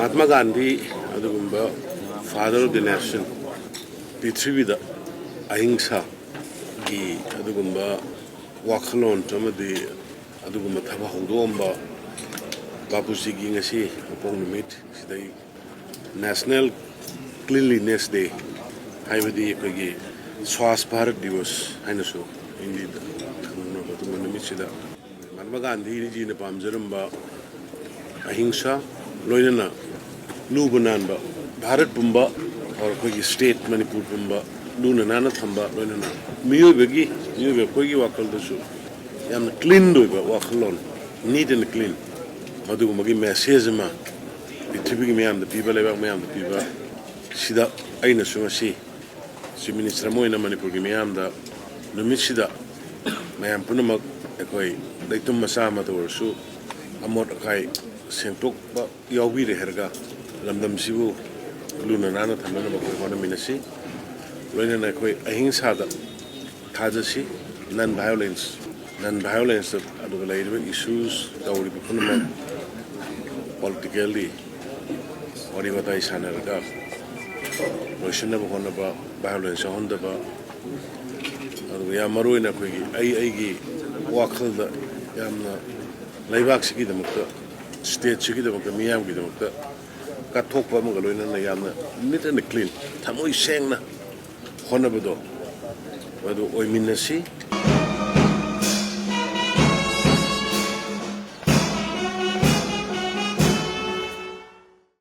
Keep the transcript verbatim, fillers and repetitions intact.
ꯃꯍꯥꯇꯃꯥ ꯒꯥꯟꯙꯤ ꯑꯗꯨꯒꯨꯝꯕ father of the nation, ꯄ꯭ꯔꯤꯊꯤꯕꯤꯗ ꯑꯍꯤꯡꯁꯥꯒꯤ ꯑꯗꯨꯒꯨꯝꯕ ꯋꯥꯈꯜꯂꯣꯟ ꯑꯃꯗꯤ ꯑꯗꯨꯒꯨꯝꯕ ꯊꯕꯛ ꯍꯧꯗꯣꯛꯑꯝꯕ ꯕꯥꯄꯨꯖꯤꯒꯤ ꯉꯁꯤ ꯃꯄꯣꯛ ꯅꯨꯃꯤꯠ ꯁꯤꯗꯩ National Cleanliness Day, ꯍꯥꯏꯕꯗꯤ ꯑꯩꯈꯣꯏꯒꯤ ꯁ꯭ꯋꯥꯁ ꯚꯥꯔꯠ ꯗꯤꯋꯁ ꯍꯥꯏꯅꯁꯨ ꯍꯤꯟꯗꯤꯗ ꯈꯪꯅꯕ ꯑꯗꯨꯒꯨꯝꯕ ꯅꯨꯃꯤꯠꯁꯤꯗ ꯃꯍꯥꯇꯃꯥ ꯒꯥꯟꯙꯤꯖꯤꯅ ꯄꯥꯝꯖꯔꯝꯕ ꯑꯍꯤꯡꯁꯥ, ꯂꯣꯏꯅꯅ ꯂꯨꯕ ꯅꯥꯟꯕ, ꯚꯥꯔꯠ ꯄꯨꯝꯕ ꯑꯣꯔ ꯑꯩꯈꯣꯏꯒꯤ ꯁ꯭ꯇꯦꯠ ꯃꯅꯤꯄꯨꯔ ꯄꯨꯝꯕ ꯂꯨꯅ ꯅꯥꯟꯅ ꯊꯝꯕ, ꯂꯣꯏꯅꯅ ꯃꯤꯑꯣꯏꯕꯒꯤ, ꯃꯤꯑꯣꯏꯕ ꯑꯩꯈꯣꯏꯒꯤ ꯋꯥꯈꯜꯗꯁꯨ ꯌꯥꯝꯅ ꯀ꯭ꯂꯤꯟ ꯑꯣꯏꯕ ꯋꯥꯈꯜꯂꯣꯟ, neat and clean, ꯃꯗꯨꯒꯨꯝꯕꯒꯤ ꯃꯦꯁꯦꯖ ꯑꯃ ꯄ꯭ꯔꯤꯊꯤꯕꯤꯒꯤ ꯃꯌꯥꯝꯗ ꯄꯤꯕ, ꯂꯩꯕꯥꯛ ꯃꯌꯥꯝꯗ ꯄꯤꯕ ꯁꯤꯗ ꯑꯩꯅꯁꯨ ꯉꯁꯤ ꯆꯤꯐ ꯃꯤꯅꯤꯁꯇꯔ ꯑꯃ ꯑꯣꯏꯅ ꯃꯅꯤꯄꯨꯔꯒꯤ ꯃꯤꯌꯥꯝꯗ ꯅꯨꯃꯤꯠꯁꯤꯗ ꯃꯌꯥꯝ ꯄꯨꯝꯅꯃꯛ ꯑꯩꯈꯣꯏ ꯂꯩꯇꯨꯝ ꯃꯆꯥ ꯑꯃꯇ ꯑꯣꯏꯔꯁꯨ ꯑꯃꯣꯠ ꯑꯀꯥꯏ ꯁꯦꯡꯗꯣꯛꯄ ꯌꯥꯎꯕꯤꯔꯦ ꯍꯥꯏꯔꯒ ꯂꯝꯗꯝꯁꯤꯕꯨ ꯂꯨꯅ ꯅꯥꯟꯅ ꯊꯝꯅꯅꯕ ꯑꯩꯈꯣꯏ ꯍꯣꯠꯅꯃꯤꯟꯅꯁꯤ꯫ ꯂꯣꯏꯅꯅ ꯑꯩꯈꯣꯏ ꯑꯍꯤꯡꯁꯥꯗ ꯊꯥꯖꯁꯤ, ꯅꯟ ꯚꯥꯏꯑꯣꯂꯦꯟꯁ, ꯅꯟ ꯚꯥꯏꯑꯣꯂꯦꯟꯁꯇ ꯑꯗꯨꯒ ꯂꯩꯔꯤꯕ ꯏꯁꯨꯁ ꯇꯧꯔꯤꯕ ꯄꯨꯝꯅꯃꯛ ꯄꯣꯂꯤꯇꯤꯀꯦꯜꯂꯤ ꯋꯥꯔꯤ ꯋꯥꯇꯥꯏ ꯁꯥꯟꯅꯔꯒ ꯂꯣꯏꯁꯤꯟꯅꯕ ꯍꯣꯠꯅꯕ, ꯚꯥꯏꯑꯣꯂꯦꯟꯁ ꯌꯥꯎꯍꯟꯗꯕ, ꯑꯗꯨꯒ ꯌꯥꯝ ꯃꯔꯨ ꯑꯣꯏꯅ ꯑꯩꯈꯣꯏꯒꯤ ꯑꯩ ꯑꯩꯒꯤ ꯋꯥꯈꯜꯗ ꯌꯥꯝꯅ ꯂꯩꯕꯥꯛꯁꯤꯒꯤꯗꯃꯛꯇ, ꯁ꯭ꯇꯦꯠꯁꯤꯒꯤꯗꯃꯛꯇ, ꯃꯤꯌꯥꯝꯒꯤꯗꯃꯛꯇ ꯀꯠꯊꯣꯛꯄ ꯑꯃꯒ ꯂꯣꯏꯅꯅ ꯌꯥꯝꯅ neat and clean, ꯊꯃꯣꯏ ꯁꯦꯡꯅ ꯍꯣꯠꯅꯕꯗꯣ ꯃꯗꯨ ꯑꯣꯏꯃꯤꯟꯅꯁꯤ꯫